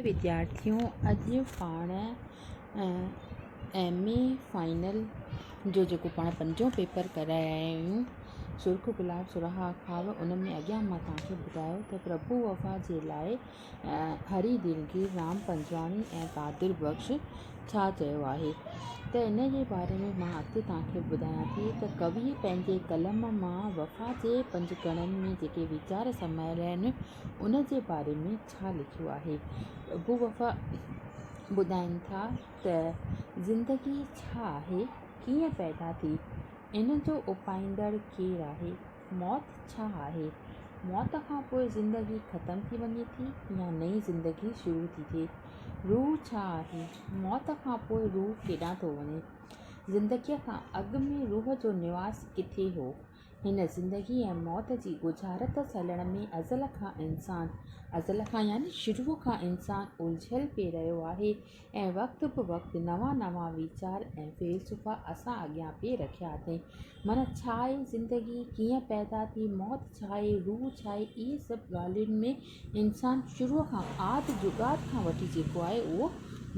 وديارٿيون اڄ پاڻ M A final جو جيڪو پاڻ پنجون پيپر ڪرايا آهيون سرخ گلاب سرها خواب ان ۾ اڳيان مان توهان کي ٻڌايو ته پرڀو وفا جي لاء هري دلگير رام پنجواڻي ۽ قادر بخش ڇا چيو آهي ته ان جي باري ۾ مان اڳتي توهان کي ٻڌايان ٿي ته ڪوي پنهنجي قلم مان وفا جي پنجڪڻن ۾ جيڪي ويچار سمايل آهن ان جي باري ۾ ڇا لکيو آهي؟ ابو وفا ٻڌائين ٿا ته زندگي ڇا آهي؟ ڪيئن پيدا ٿي؟ ان جو اپائيندڙ ڪير آهي؟ موت ڇا آهي؟ موت کان پوء زندگي ختم ٿي وڃي ٿي يا نئين زندگي شروع ٿي ٿئي؟ روح ڇا آهي؟ موت کان پوء روح ڪيڏانهن ٿو وڃي؟ زندگيء کان اڳ ۾ روح جو نواس ڪٿي هو؟ هن زندگي ۽ موت جي ڳجهارت سلڻ ۾ ازل کان انسان، ازل کان يعني شروع کان انسان الجهيل پئي رهيو آهي ۽ وقت به وقت نوان نوان ويچار ۽ فيلسوفا اسان اڳيان پئي رکيا اٿئين. معنيٰ ڇا آهي زندگي، ڪيئن پيدا ٿي، موت ڇا آهي، روح ڇا آهي، اهي سڀ ڳالهين ۾ انسان شروع کان آد جڳاد کان وٺي جيڪو آهي اهو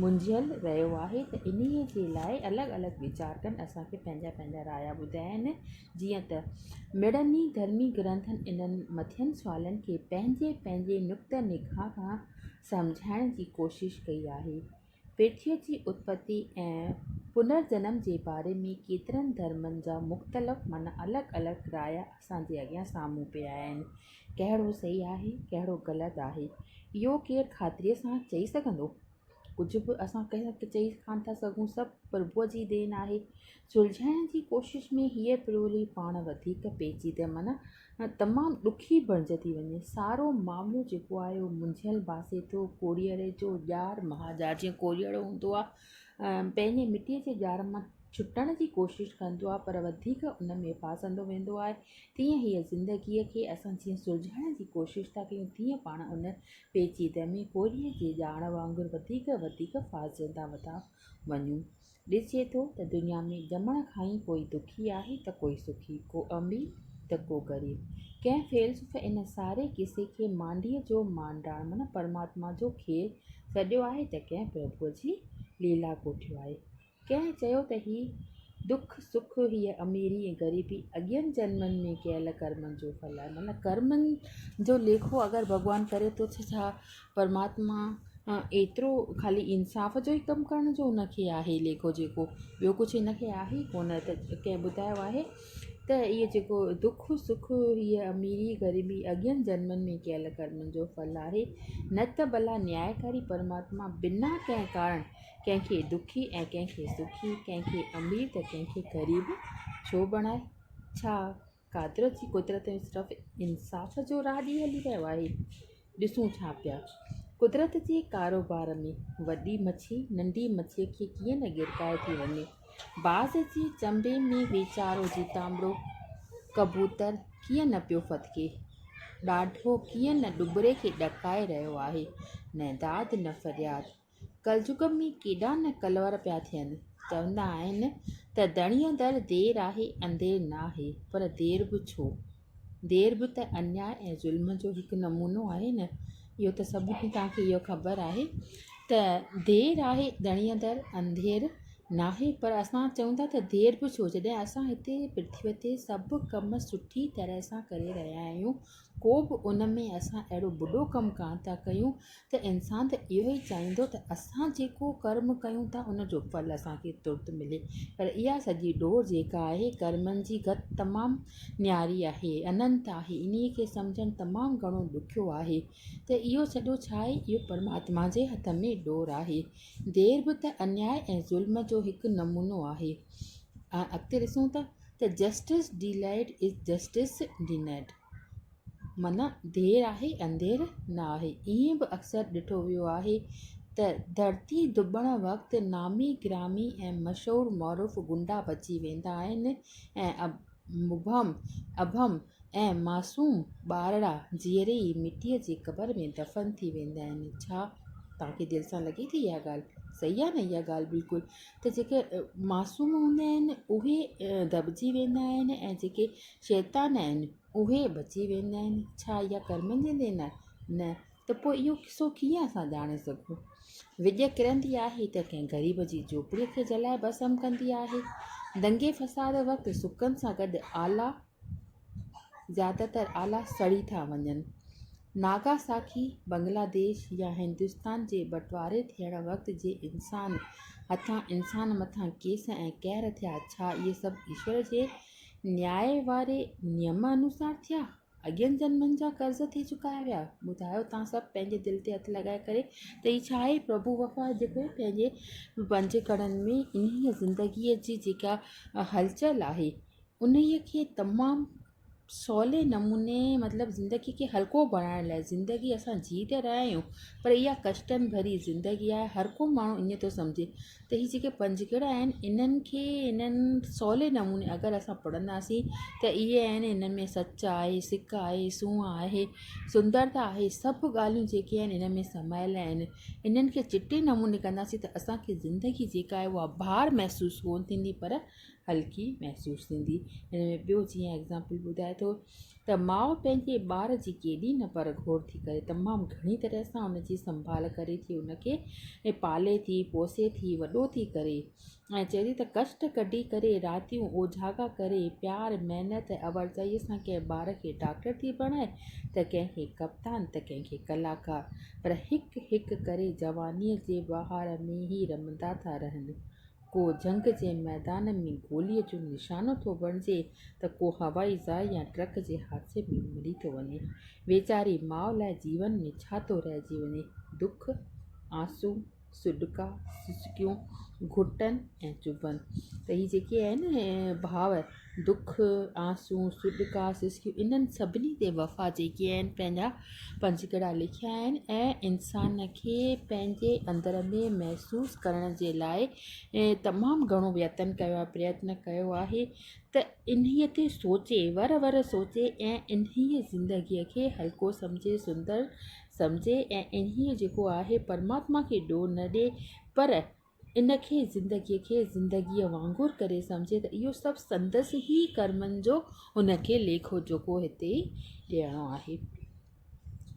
منجهيل رهيو آهي ته انهيء جي لاء الڳ الڳ ويچارڪن اسان کي پنهنجا پنهنجا رايا ٻڌايا آهن. جيئن ته مڙني ڌرمي گرنٿن انهن مٿين سوالن کي پنهنجي پنهنجي نقطه نگاهه کان سمجهائڻ جي ڪوشش ڪئي آهي. پرٿويء جي اتپتي ۽ پنرجنم جي باري ۾ ڪيترن ڌرمن جا مختلف معنيٰ الڳ الڳ رايا اسان جي اڳيان سامهون پيا آهن. ڪهڙو صحيح آهي، ڪهڙو غلط آهي، اهو ڪير خاطريء سان چئي سگهندو؟ ڪجهه به اسان ڪنهن کي چئي ڪانه ٿا سگهون سڀ پرڀوء جي دين آهي. سلجهائڻ جي ڪوشش ۾ هيء پرولي پاڻ وڌيڪ پيچيده معنيٰ تمام ڏکي بڻجي ٿي وڃي. سارو معاملو جيڪو آهي اهو منجهيل ڀاسي ٿو. ڪوريئڙي جو ڄار مهاڄار جيئن ڪوريئڙو هوندو آهي پنهنجي مٽيء جي ڄار مان ڇٽڻ جي ڪوشش ڪندو آهي پر وڌيڪ ان ۾ ڦاسندو ويندو آهي. تيئن هيء زندگيء کي اسان جيئن سلجهائڻ جي ڪوشش ٿا ڪيون تيئن پاڻ ان پيچيده ۾ ڪوريء جي ڄاڻ وانگر وڌيڪ وڌيڪ ڦاسجندا ٿا وڃون. ڏسجي ٿو ته دنيا ۾ ڄمڻ کان ئي ڪوئي دکي آهي ته ڪوئي سکي، ڪو امير ته ڪو غريب. ڪنهن فيلسوف ان ساري قصي کي مانڊيء جو مانڊاڻ معنيٰ پرماتما جو کيل سڏيو آهي ته ڪنهن پرڀوء جي ليلا ڪوٺيو آهي. ڪنهن چيو ته هي دک سک، هيء اميري ۽ غريبي اڳين جنمن ۾ ڪيل ڪرمن جو ڦل آهي. معنيٰ ڪرمن جو ليکو اگر ڀڳوان ڪري ٿو ته ڇا پرماتما ايترو خالي انصاف جو ئي ڪم ڪرڻ جو ان کي آهي ليکو جيڪو ٻيو ڪجهه ان کي آهي ئي ڪونه ته ڪنهن ٻڌايو آهي ته اهو جيڪو دک سک هيء اميري غريبي اڳين جنمن ۾ ڪيل ڪرمن جو ڦل آهي نه ته ڀلا نيائڪاري پرماتما بنا ڪنهن ڪارڻ ڪنهن کي دکي ۽ ڪنهن کي سکي، ڪنهن کي امير ته ڪنهن کي غريب ڇو بڻائي؟ ڇا قادر جي قدرت ۾ صرف انصاف جو راڄ ئي هلي رهيو آهي؟ ڏسون ڇا پيا؟ قدرت جي ڪاروبار ۾ وڏي مڇي ننڍي مڇيء کي ڪيئن نه ڳڙڪائي ٿي وڃي. باز جي چنبي ۾ ويچارو جيتامڙو ڪبوتر ڪيئن نه پيو ڦٿڪي. ڏاڍو ڪيئن نه ڏٻري کي ڏڪائي رهيو آهي. نه داد نه فرياد. ڪلجگ ۾ ڪيڏا نه ڪلور پيا ٿين. چوندا آهن ته ڌڻيء در دير آهي انڌير ناهي، پر دير به ڇو؟ دير به ته انياء ۽ ظلم جو هڪ نمونو آهي نه؟ اهو ته سڀني توهان کي اهو خبر آهي ته دير آهي ڌڻيء در انڌير ناهي، پر اسان چئون ٿا ته دير به ڇو؟ جڏهن اسان هتي پرٿويء تي سڀ ڪم سٺي طرح سان ڪري رهيا آهيون، ڪو به ان ۾ اسان اهڙو ٻڏو ڪم ڪانه ٿا ڪيون ته انسان ته اهو ئي چاهيندو ته اسان جيڪو ڪرم ڪيون ٿا ان جو ڦل اسان کي ترت ملي پر اها سڄي ڏور جيڪا آهي ڪرمن جي گت تمام نياري آهي اننت آهي انهي کي سمجهڻ تمام گهڻو ڏکيو آهي ته اهو سڄو ڇا آهي اهو پرماتما جي هٿ ۾ ڏور آهي دير به ته انياء ۽ ظلم جو هڪ نمونو آهي ۽ اڳتي ڏسون ٿا ته justice delayed is justice denied معنيٰ دير آهي انڌير نه آهي. ائين به اڪثر ڏٺو ويو آهي ته ڌرتي ڌٻڻ وقت نامي گرامي ۽ مشهور معروف غنڊا بچي ويندا آهن ۽ مبهم، ابهم ۽ معصوم ٻارڙا جيئري ئي مٽيء جي قبر ۾ دفن ٿي ويندا آهن. ڇا توهان کي دل سان لڳي ٿي اها ڳالهه؟ صحيح آهي نه اها ڳالهه بلڪل ته جيڪي معصوم هوندا آهن اهي دٻجي ويندا آهن ۽ جيڪي شيطان آهن اهي بچي ويندا آهن. ڇا اها ڪرمن جي دين آهي؟ نه ته ته پوء اهو قصو ڪيئن اسان ڄاڻي سگهون؟ وڄ ڪرندي آهي ته ڪنهن غريب جي جهوپڙيء کي جلائي ڀسم ڪندي آهي. دنگي فساد وقت سڪن سان گڏ آلا، زياده تر آلا سڙي ٿا وڃن. ناگاساڪي، بنگلاديش يا هندستان جي بٽواري ٿيڻ وقت جي انسان هٿان انسان مٿان ڪيس ۽ قهر ٿيا، ڇا اهي سڀ ايشور جي نياء واري نيم انوسار ٿيا؟ اڳين جنمن جا قرض ٿي چڪايا ويا. ٻڌايو توهان سڀ پنهنجي دل تي هٿ لڳائي ڪري ته هي ڇا آهي؟ پرڀو وفا جيڪو پنهنجي پنج ڪڻن ۾ انهيء زندگيء جي جيڪا هلچل آهي انهيء کي تمام سولي نموني مطلب زندگي کي هلڪو بڻائڻ لاء زندگي اسان جي ته رهيا آهيون پر اها ڪشٽن ڀري زندگي آهي هر ڪو ماڻهو ائين ٿو سمجهي ته هي جيڪي پنجڪڙا آهن انهن کي انهن سولي نموني اگر اسان پڙهنداسين ته اهي آهن انهن ۾ سچ آهي سڪ آهي سونهن آهي سندرتا آهي سڀ ڳالهيون جيڪي آهن ان ۾ سمايل آهن انهن کي چٽي نموني ڪنداسين ته اسانکي زندگي جيڪا آهي اها بار محسوس ڪونه ٿيندي پر هلڪي محسوس ٿيندي هن ۾ ٻيو جيئن ايگزامپل ٻڌائي ٿو ته ماء پنهنجي ٻار جي ڪيڏي نه پرگهور ٿي ڪري تمام گهڻي طرح سان ان جي سنڀال ڪري ٿي ان کي پالي ٿي پوسي ٿي وڏو ٿي ڪري ۽ چئي ٿي ته ڪشٽ ڪڍي ڪري راتيون اوجاڳا ڪري پيار محنت ۽ اورچائي سان ڪنهن ٻار کي ڊاڪٽر ٿي بڻائي ته ڪنهن کي ڪپتان ته ڪنهن کي ڪلاڪار پر هڪ هڪ ڪري جوانيء جي بهار ۾ ئي رمندا ٿا رهن ڪو جنگ جي ميدان ۾ گوليء جو نشانو ٿو بڻجي ته ڪو هوائي جهاز يا ٽرڪ جي حادثي ۾ مري ٿو وڃي. ويچاري ماء لاء جيون ۾ ڇا ٿو رهجي وڃي؟ دک، آنسو، سڏڪا، سسڪيون، گهٽن ۽ چڀن. ته هي جيڪي آهن ڀاو، دک، آنسو، سڏڪا، سسڪيون انهن سڀني تي وفا جيڪي آهن پنهنجا پنجڪڙا لکيا آهن ۽ انسان کي پنهنجي اندر ۾ محسوس ڪرڻ جي لاء تمام گهڻو يتن ڪيو آهي پريتن ڪيو آهي ته انهيء تي سوچي ور ور سوچي ۽ انهيء زندگيء کي هلڪو سمجهي سندر سمجهي ۽ انهيء جيڪو آهي پرماتما کي ڏوهه نه ڏي پر ان کي زندگيء کي زندگيء وانگر ڪري سمجهي ته اهو سڀ سندس ئي ڪرمن جو هن کي ليکو جوکو هتي ڏيڻو آهي.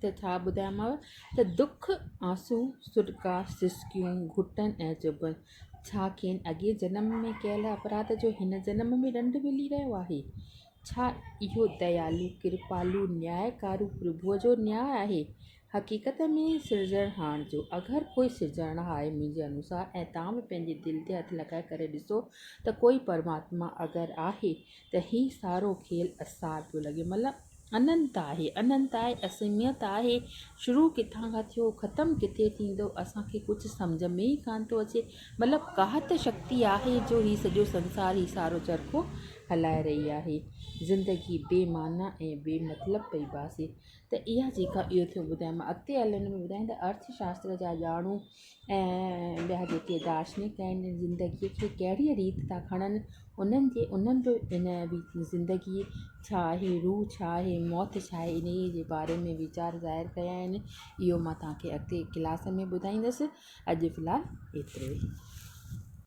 ته ڇا ٻڌايامانو ته دک، آنسو، سڏڪا، سسڪيون، گهٽن ۽ چڀن ڇا کين اڳئين جنم ۾ ڪيل اپراڌ جو هن جنم ۾ ڏنڊ ملي رهيو آهي؟ ڇا اهو ديالو، ڪرپالو، نياء ڪارو پرڀوء جو نياء آهي؟ حقيقت ۾ سرجڻهار جو اگر ڪوئي سرجڻهار آهي منهنجي انوسار ۽ توهان به پنهنجي دل تي هٿ لڳائي ڪري ڏسو ته ڪوئي پرماتما اگر آهي ته هي سارو کيل اسار پيو لڳي مطلب اننت آهي اننت آهي اسيميت آهي شروع ڪٿان کان ٿيو ختم ڪٿي ٿيندو اسان کي ڪجهه سمجهه ۾ ئي ڪانه ٿو اچي مطلب ڪا ته شڪتي آهي جو هي سڄو سنسار هي سارو چرخو هلائي رهي آهي زندگي بي معنيٰ ۽ بي مطلب پئي ڀاسي ته اها جيڪا اهو ٿيو ٻڌايان مان اڳتي هلي هن ۾ ٻڌايان ته ارٿ شاستر جا ڄاڻو ۽ ٻيا جيڪي دارشنڪ آهن زندگيء کي ڪهڙيء ريت ٿا کڻن انهن جي انهن جو ان زندگي ڇا آهي روح ڇا آهي موت ڇا آهي انهيء جي باري ۾ ويچار ظاهر ڪيا آهن اهو مان توهان کي اڳتي ڪلاس ۾ ٻڌائيندس اڄ في الحال ايترو ئي.